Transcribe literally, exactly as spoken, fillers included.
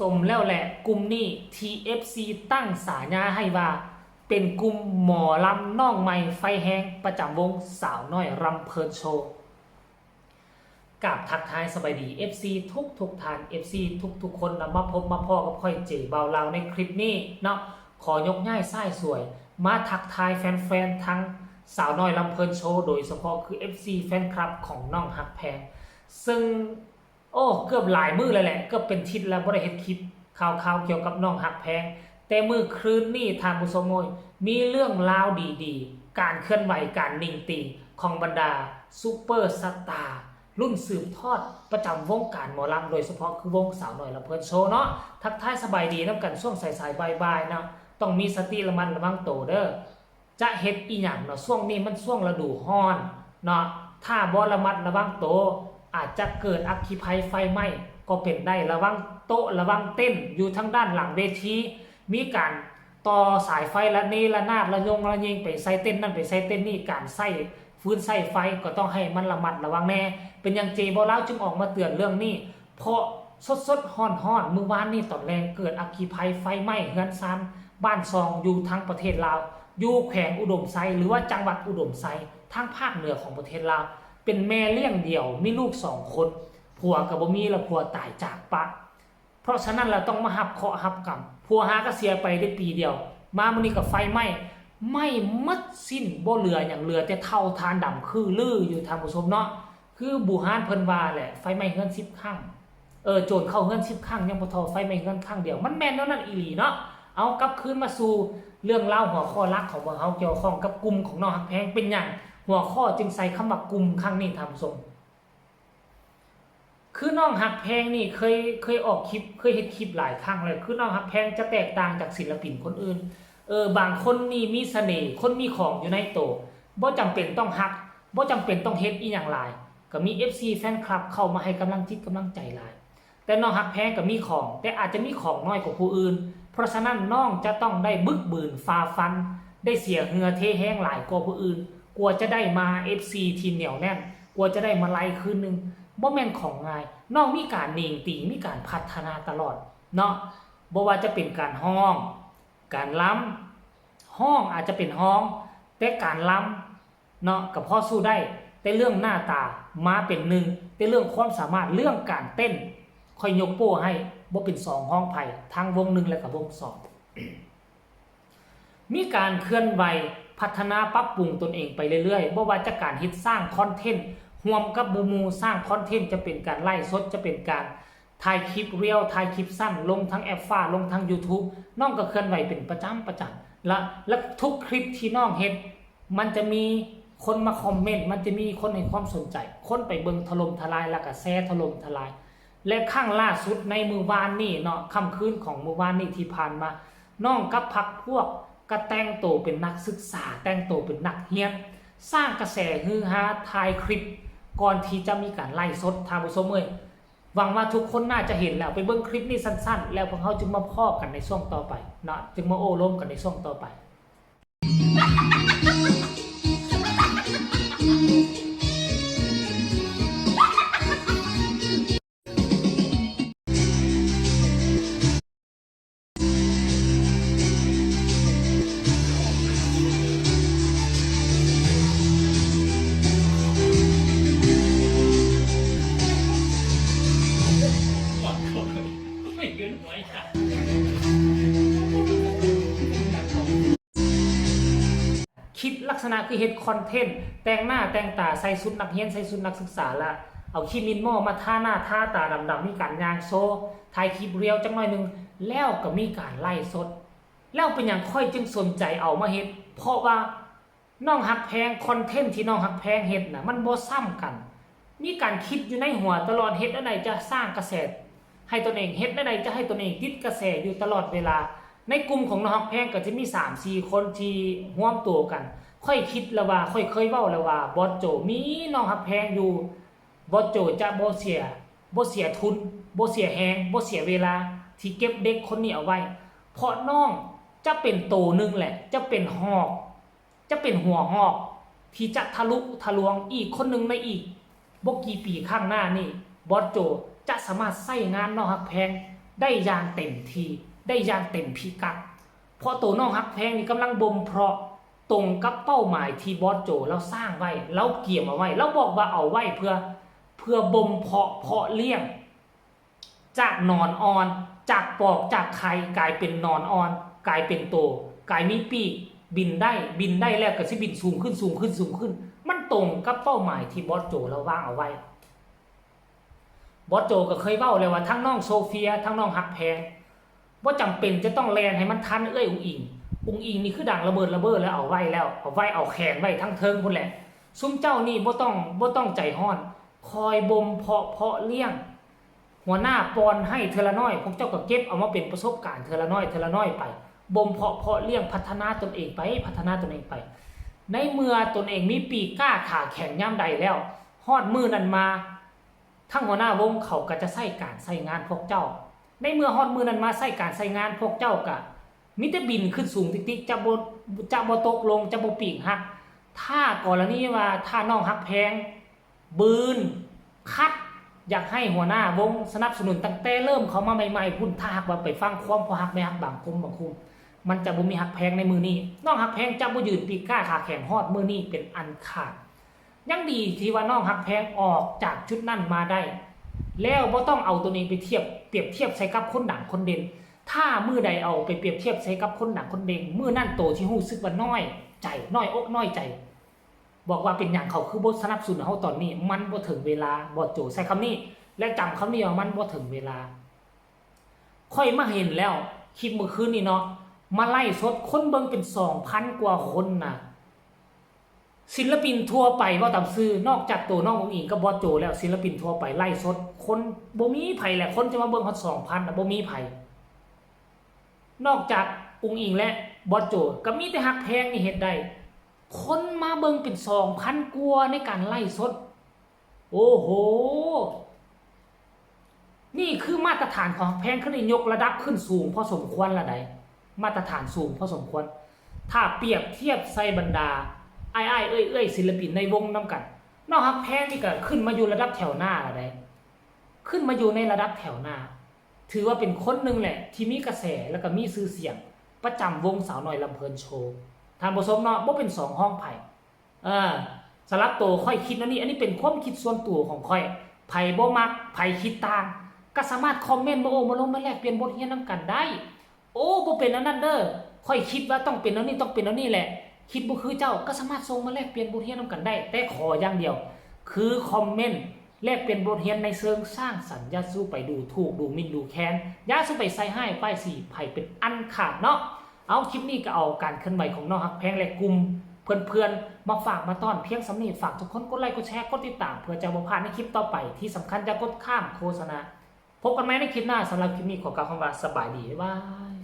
สมแล้วแหละ กลุ่มนี้ที่ เอฟซี ตั้งฉายาให้ว่า เป็นกลุ่มหมอลำน้องใหม่ไฟแฮงประจำวงสาวน้อยลำเพลินโชว์ กราบทักทายสบายดี เอฟซี ทุกทุกท่าน เอฟซี ทุกทุกคนนะ มาพบมาพ้อกับข้อยเจบ่าวลาวในคลิปนี้เนาะ ขอยกย้ายซ้ายสวย มาทักทายแฟนๆ ทั้งสาวน้อยลำเพลินโชว์ โดยเฉพาะคือ เอฟซี แฟนคลับของน้องฮักแพง ซึ่ง โอ้ เกือบหลายมื้อแล้วแหละ เกือบเป็นทิศแล้วบ่ได้เฮ็ดคลิปข่าวๆ เกี่ยวกับน้องฮักแพง แต่มื้อคืนนี้ท่านผู้ชมเอ้ย มีเรื่องราวดีๆ การเคลื่อนไหว การนิ่งติ่งของบรรดาซุปเปอร์สตาร์รุ่นสืบทอดประจำวงการหมอลำ โดยเฉพาะคือวงสาวน้อยลำเพลินโชว์เนาะ ทักทายสบายดีนำกันช่วงสายๆ บ่ายๆ เนาะ ต้องมีสติระมัดระวังโตเด้อ จะเฮ็ดอิหยังเนาะ ช่วงนี้มันช่วงฤดูร้อนเนาะ ถ้าบ่ระมัดระวังโต อาจจะเกิดอัคคีภัยไฟไหม้ก็เป็นได้ ระวังโต๊ะ ระวังเต็นท์ อยู่ทางด้านหลังเวที มีการต่อสายไฟระเนระนาดระยงระเยงไปใส่เต็นท์นั่นไปใส่เต็นท์นี่ การใช้ฟืนใช้ไฟก็ต้องให้มันระมัดระวังแน่ เป็นหยังเจบ่าวลาวจึงออกมาเตือนเรื่องนี้ เพราะสดๆ ฮ้อนๆ มื้อวานนี้ตอนแลงเกิดอัคคีภัยไฟไหม้เฮือนซานบ้านซองอยู่ทางประเทศลาว อยู่แขวงอุดมไซ หรือว่าจังหวัดอุดมไซ ทางภาคเหนือของประเทศลาว เป็นแม่เลี้ยงเดี่ยว มีลูกสองคน ผัวก็บ่มี แล้วผัวตายจากปะ เพราะฉะนั้นเราต้องมารับเคราะห์รับกรรม ผัวหาก็เสียไปได้ปีเดียว มามื้อนี้ก็ไฟไหม้ ไหม้หมดสิ้น บ่เหลือหยัง เหลือแต่เถ้าถ่านดำคือลืออยู่ท่านผู้ชมเนาะ คือบูฮานเพิ่นว่าแหละ ไฟไหม้เฮือนสิบครั้ง เออ โจรเข้าเฮือนสิบครั้ง ยังบ่เท่าไฟไหม้เฮือนครั้งเดียว มันแม่นแนวนั้นอีหลีเนาะ เอากลับคืนมาสู่เรื่องราวหัวข้อหลักของพวกเฮา เกี่ยวข้องกับกลุ่มของน้องฮักแพง เป็นหยังหัวข้อจึงใส่คำว่ากลุ่มครั้งนี้ท่านผู้ชม คือน้องฮักแพงนี่เคย เคยออกคลิป เคยเฮ็ดคลิปหลายครั้งแล้ว คือน้องฮักแพงจะแตกต่างจากศิลปินคนอื่น เออ บางคนนี่มีเสน่ห์ คนมีของอยู่ในโต บ่จำเป็นต้องฮัก บ่จำเป็นต้องเฮ็ดอิหยังหลาย ก็มี เอฟซี แฟนคลับเข้ามาให้กำลังจิตกำลังใจหลาย แต่น้องฮักแพงก็มีของ แต่อาจจะมีของน้อยกว่าผู้อื่น เพราะฉะนั้นน้องจะต้องได้บึกบืนฝ่าฟัน ได้เสียเหงื่อเทแฮงหลายกว่าผู้อื่น กว่าจะได้มา เอฟซี ที่เหนียวแน่น กว่าจะได้มาไลค์คืนหนึ่ง บ่แม่นของง่าย น้องมีการนิ่งติ่ง มีการพัฒนาตลอดเนาะ บ่ว่าจะเป็นการฮ้อง การรำ ฮ้องอาจจะเป็นฮ้อง แต่การรำเนาะ ก็พอสู้ได้ แต่เรื่องหน้าตามาเป็นหนึ่ง แต่เรื่องความสามารถ เรื่องการเต้น ข้อยยกโป้ให้ บ่เป็นสองฮ้องไผ ทั้งวงหนึ่งและก็วงสอง มีการเคลื่อนไหว พัฒนาปรับปรุงตนเองไปเรื่อยๆ บ่ว่าจะการเฮ็ดสร้างคอนเทนต์ร่วมกับหมู่ๆ สร้างคอนเทนต์ จะเป็นการไลฟ์สด จะเป็นการถ่ายคลิปเรียล ถ่ายคลิปสั้น ลงทั้งแอปฟ้า ลงทั้ง YouTube น้องก็เคลื่อนไหวเป็นประจำประจำ และ และทุกคลิปที่น้องเฮ็ด มันจะมีคนมาคอมเมนต์ มันจะมีคนให้ความสนใจ คนไปเบิ่งถล่มทลาย แล้วก็แชร์ถล่มทลาย และครั้งล่าสุดในมื้อวานนี้เนาะ ค่ำคืนของมื้อวานนี้ที่ผ่านมา น้องกับพรรคพวกก็แต่งโตเป็นนักศึกษา แต่งโตเป็นนักเรียน สร้างกระแสฮือฮา ถ่ายคลิปก่อนที่จะมีการไลฟ์สด ท่านผู้ชมเอ้ย หวังว่าทุกคนน่าจะเห็นแล้ว ไปเบิ่งคลิปนี้สั้นๆ แล้วพวกเฮาจึงมาพ้อกันในช่วงต่อไปเนาะ จึงมาโอ้ลมกันในช่วงต่อไป คิดลักษณะคือเฮ็ดคอนเทนต์ แต่งหน้าแต่งตา ใส่ชุดนักเรียน ใส่ชุดนักศึกษา ละเอาขี้มินหม้อมาทาหน้าทาตาดำๆ มีการย่างโชว์ ถ่ายคลิปเรียลจักหน่อยหนึ่ง แล้วก็มีการไลฟ์สด แล้วเป็นหยังข้อยจึงสนใจเอามาเฮ็ด เพราะว่าน้องฮักแพง คอนเทนต์ที่น้องฮักแพงเฮ็ดน่ะ มันบ่ซ้ำกัน มีการคิดอยู่ในหัวตลอด เฮ็ดแนวใดจะสร้างกระแสให้ตนเอง เฮ็ดแนวใดจะให้ตนเองติดกระแสอยู่ตลอดเวลา ในกลุ่มของน้องฮักแพงก็จะมีสามสี่คนที่รวมตัวกัน ข้อยคิดแล้วว่า ข้อยเคยเว้าแล้วว่า บอสโจ มีน้องฮักแพงอยู่ บอสโจจะบ่เสีย บ่เสียทุน บ่เสียแฮง บ่เสียเวลาที่เก็บเด็กคนนี้เอาไว้ เพราะน้องจะเป็นโตหนึ่งแหละ จะเป็นหอก จะเป็นหัวหอกที่จะทะลุทะลวงอีกคนหนึ่งในอีกบ่กี่ปีข้างหน้านี่ บอสโจจะสามารถใช้งานน้องฮักแพง ได้อย่างเต็มที่ ได้อย่างเต็มพิกัด เพราะตัวน้องฮักแพงนี่กำลังบ่มเพาะตรงกับเป้าหมายที่บอสโจลาวสร้างไว้ ลาวเกียมเอาไว้ ลาวบอกว่าเอาไว้เพื่อ เพื่อบ่มเพาะเพาะเลี้ยง จากหนอนอ่อน จากปอกจากไข่กลายเป็นหนอนอ่อน กลายเป็นโต กลายมีปีก บินได้ บินได้แล้วก็สิบินสูงขึ้น สูงขึ้น สูงขึ้น มันตรงกับเป้าหมายที่บอสโจลาววางเอาไว้ บอสโจก็เคยเว้าแล้วว่าทั้งน้องโซเฟีย ทั้งน้องฮักแพง บ่จำเป็นจะต้องแล่นให้มันทันเอื้อยอุ๋งอิ๋ง อุ๋งอิ๋งนี่คือดังระเบิดระเบ้อแล้ว เอาไว้แล้ว เอาไว้ เอาแขนไว้ทั้งเทิงพุ้นแหละ ซุมเจ้านี่บ่ต้อง บ่ต้องใจฮ้อน คอยบ่มเพาะเพาะเลี้ยง หัวหน้าป้อนให้เทื่อละน้อย พวกเจ้าก็เก็บเอามาเป็นประสบการณ์เทื่อละน้อย เทื่อละน้อยไป บ่มเพาะเพาะเลี้ยง พัฒนาตนเองไป พัฒนาตนเองไป ในเมื่อตนเองมีปีกกล้าขาแข็งยามใดแล้ว ฮอดมื้อนั้นมา ทั้งหัวหน้าวงเขาก็จะใช้การใช้งานพวกเจ้า ในเมื่อฮอดมื้อนั้นมาใช้การใช้งานพวกเจ้าก็มีแต่บินขึ้นสูงติ๊กๆ จะบ่ จะบ่ตกลง จะบ่ปีกหัก ถ้ากรณีว่าถ้าน้องฮักแพง บืน คัด อยากให้หัวหน้าวงสนับสนุนตั้งแต่เริ่มเข้ามาใหม่ๆ พุ้น ถ้าหากว่าไปฟังความพ่อฮักแม่ฮักบางกลุ่มบางกลุ่ม มันจะบ่มีฮักแพงในมื้อนี้ น้องฮักแพงจะบ่ยืนปีกกล้าขาแข็งฮอดมื้อนี้เป็นอันขาด ยังดีที่ว่าน้องฮักแพงออกจากจุดนั้นมาได้ แล้วบ่ต้องเอาตนเองไปเทียบ เปรียบเทียบใส่กับคนดังคนเด่น ถ้ามื้อใดเอาไปเปรียบเทียบใส่กับคนดังคนเด่น มื้อนั้นโตที่รู้สึกว่าน้อยใจ น้อยอกน้อยใจ บอกว่าเป็นหยังเขาคือบ่สนับสนุนเฮาตอนนี้ มันบ่ถึงเวลา บอสโจใช้คำนี้ และจำคำนี้ว่ามันบ่ถึงเวลา ข้อยมาเห็นแล้ว คลิปมื้อคืนนี้เนาะ มาไลฟ์สด คนเบิ่งเป็นสองพันกว่าคนนะ ศิลปินทั่วไป เว้าตามซื่อ นอกจากตัวน้องอุ๋งอิ๋งกับบอสโจแล้ว ศิลปินทั่วไปไลฟ์สด คนบ่มีไผแหละ คนจะมาเบิ่งฮอดสองพันนะ บ่มีไผ นอกจากอุ๋งอิ๋งและบอสโจ ก็มีแต่ฮักแพงนี่เฮ็ดได้ คนมาเบิ่งเป็นสองพันกว่าในการไลฟ์สด โอ้โห นี่คือมาตรฐานของฮักแพง คือได้ยกระดับขึ้นสูงพอสมควรละได มาตรฐานสูงพอสมควร ถ้าเปรียบเทียบใส่บรรดาอ้ายๆเอื้อยๆศิลปินในวงนำกัน น้องฮักแพงนี่ก็ขึ้นมาอยู่ระดับแถวหน้าละได ขึ้นมาอยู่ในระดับแถวหน้า ถือว่าเป็นคนหนึ่งแหละที่มีกระแสแล้วก็มีชื่อเสียง ประจำวงสาวน้อยลำเพลินโชว์ ท่านผู้ชมเนาะ บ่เป็นสองฮองไผ เออ สำหรับตัวข้อยคิดแนวนี้ อันนี้เป็นความคิดส่วนตัวของข้อย ไผบ่มัก ไผคิดต่าง ก็สามารถคอมเมนต์มาโอ้มาลงมาแลกเปลี่ยนบทเรียนนำกันได้ โอ้ บ่เป็นอันนั้นเด้อ ข้อยคิดว่าต้องเป็นแนวนี้ ต้องเป็นแนวนี้แหละ คิดบ่คือเจ้า ก็สามารถส่งมาแลกเปลี่ยนบทเรียนนำกันได้ แต่ขออย่างเดียว คือคอมเมนต์แลกเปลี่ยนบทเรียนในเชิงสร้างสรรค์ อย่าสู่ไปดูถูก ดูหมิ่น ดูแคลน อย่าสู่ไปใส่ร้ายป้ายสีไผเป็นอันขาดเนาะ เอา คลิปนี้ก็เอาการเคลื่อนไหวของน้องฮักแพงและกลุ่มเพื่อนๆ มาฝากมาต้อนเพียงส่ำนี้ ฝากทุกคนกดไลค์ กดแชร์ กดติดตาม เพื่อจะบ่พลาดในคลิปต่อไป ที่สำคัญอย่ากดข้ามโฆษณา พบกันใหม่ในคลิปหน้า สำหรับคลิปนี้ขอกล่าวคำว่าสบายดี บ๊ายบาย